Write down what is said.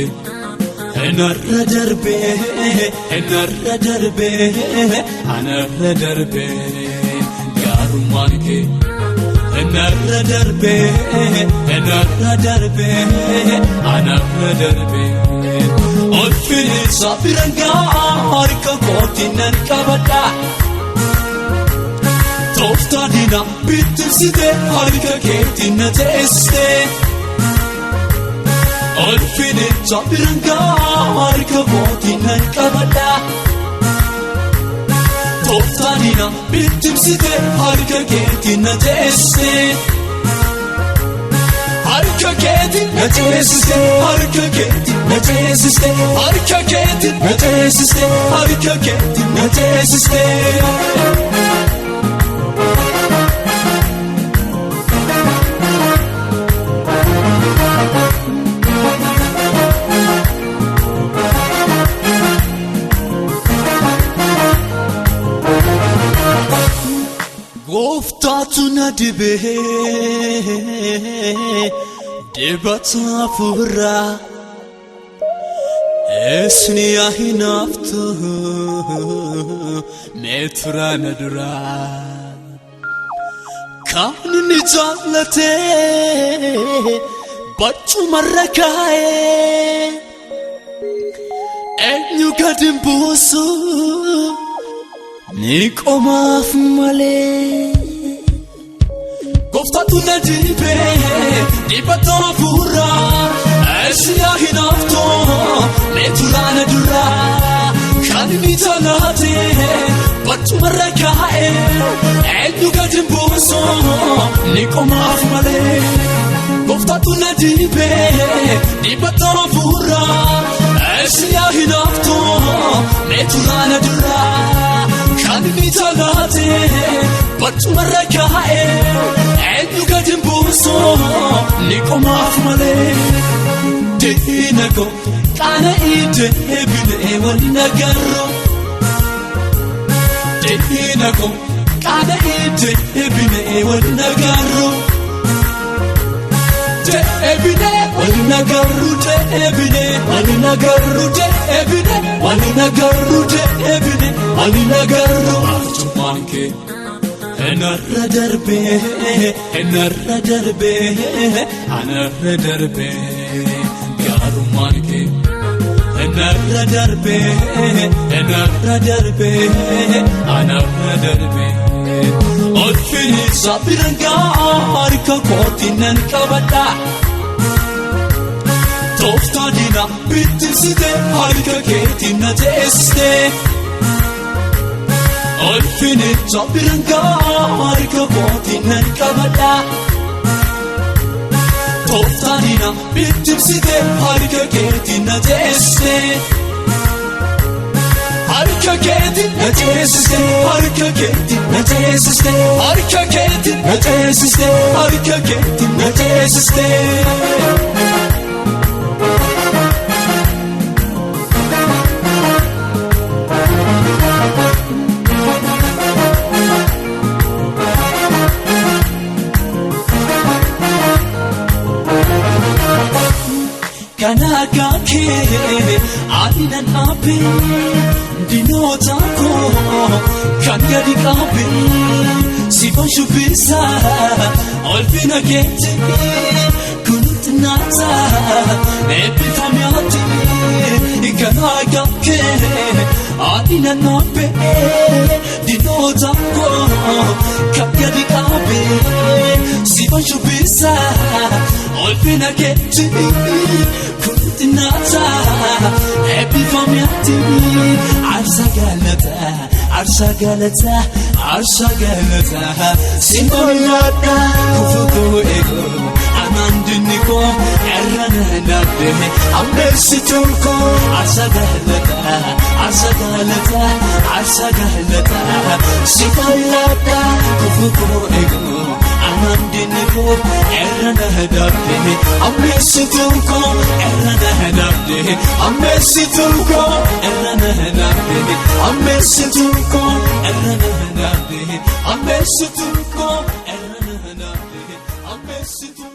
Arjummaan kee narra darbee, narra darbee, anarra darbee. Gaarummaan kee narra darbee, narra darbee, anarra darbee. Ulfinni isaa biraan ga'a, harka kootiin nan qabadha. Tooftaa diinaa bittimsitee, harka keetiin na teessistee. Ulfinni isaa biraan ga'a, harka kootiin nan qabadha. Tooftaa diinaa bittimsitee, harka keetiin na teessistee. Harka keetiin na teessistee, harka keetiin na teessistee, harka keetiin na teessistee, harka keetiin na teessistee. Gooftaatu na dibee dibata hafuuraa, Esni yaa hinaaftu meetura na duraa. Kan inni jaallatee barcumarra kaa'ee, eenyu gadi hin buusu, ni qomaaf malee. Gooftaatu na dibee dibata hafuuraa, Esni yaa hinaaftu meetura na duraa. Kan inni jaallatee barcumarra kaa'ee, eenyu gadi hin buusu, ni qomaaf malee. Gooftaatu na dibee dibata hafuuraa, Esni yaa hinaaftu meetura na duraa. Kan inni jaallatee barcumarra kaa'ee, eenyu gadi hin buusu, ni qomaaf malee. Diina koo qaana'ii deebinee wal nagarru. Diina koo qaana'ii deebinee wal nagarru. Deebinee wal nagarru, deebinee wal nagarru, deebinee wal nagarru, deebinee wal nagarru. Arjummaan kee narra darbee, narra darbee, anarra darbee. Gaarummaan kee narra darbee, narra darbee, anarra darbee. Ulfinni isaa biraan ga'a, harka kootiin nan qabadha. Tooftaa diinaa bittimsitee, harka keetiin na teessistee. Ulfinni isaa biraan ga'a, harka kootiin nan qabadha. Tooftaa diinaa bittimsitee, harka keetiin na teessistee. Harka keetiin na teessistee, harka keetiin na teessistee, harka keetiin na teessistee, harka keetiin na teessistee. Kan akka kee ani nan dhaabee, diinota koo kan gadi qabee, sifan shubbisa ulfina keetti, kun xinnaata eebbifamaatti. Kan akka kee ani nan dhaabee, diinota koo kan gadi qabee, sifan shubbisa ulfina keetti, kun xinnaata eebbifamaatti. Aarsaa galataa, aarsaa galataa, aarsaa galataa simboolaadha. Kufuu koo eeguu anaan dinni koo irra na darbe, ammeessituu koo. Aarsaa galataa, aarsaa galataa, aarsaa galataa simboolaadha. Kufuu koo eeguu anaan dinni koo irra na darbe, ammeessituu koo, irra na darbe, ammeessituu koo, irra na darbe, ammeessituu koo, irra na darbe, ammeessituu koo, irra na darbe, ammeessituu.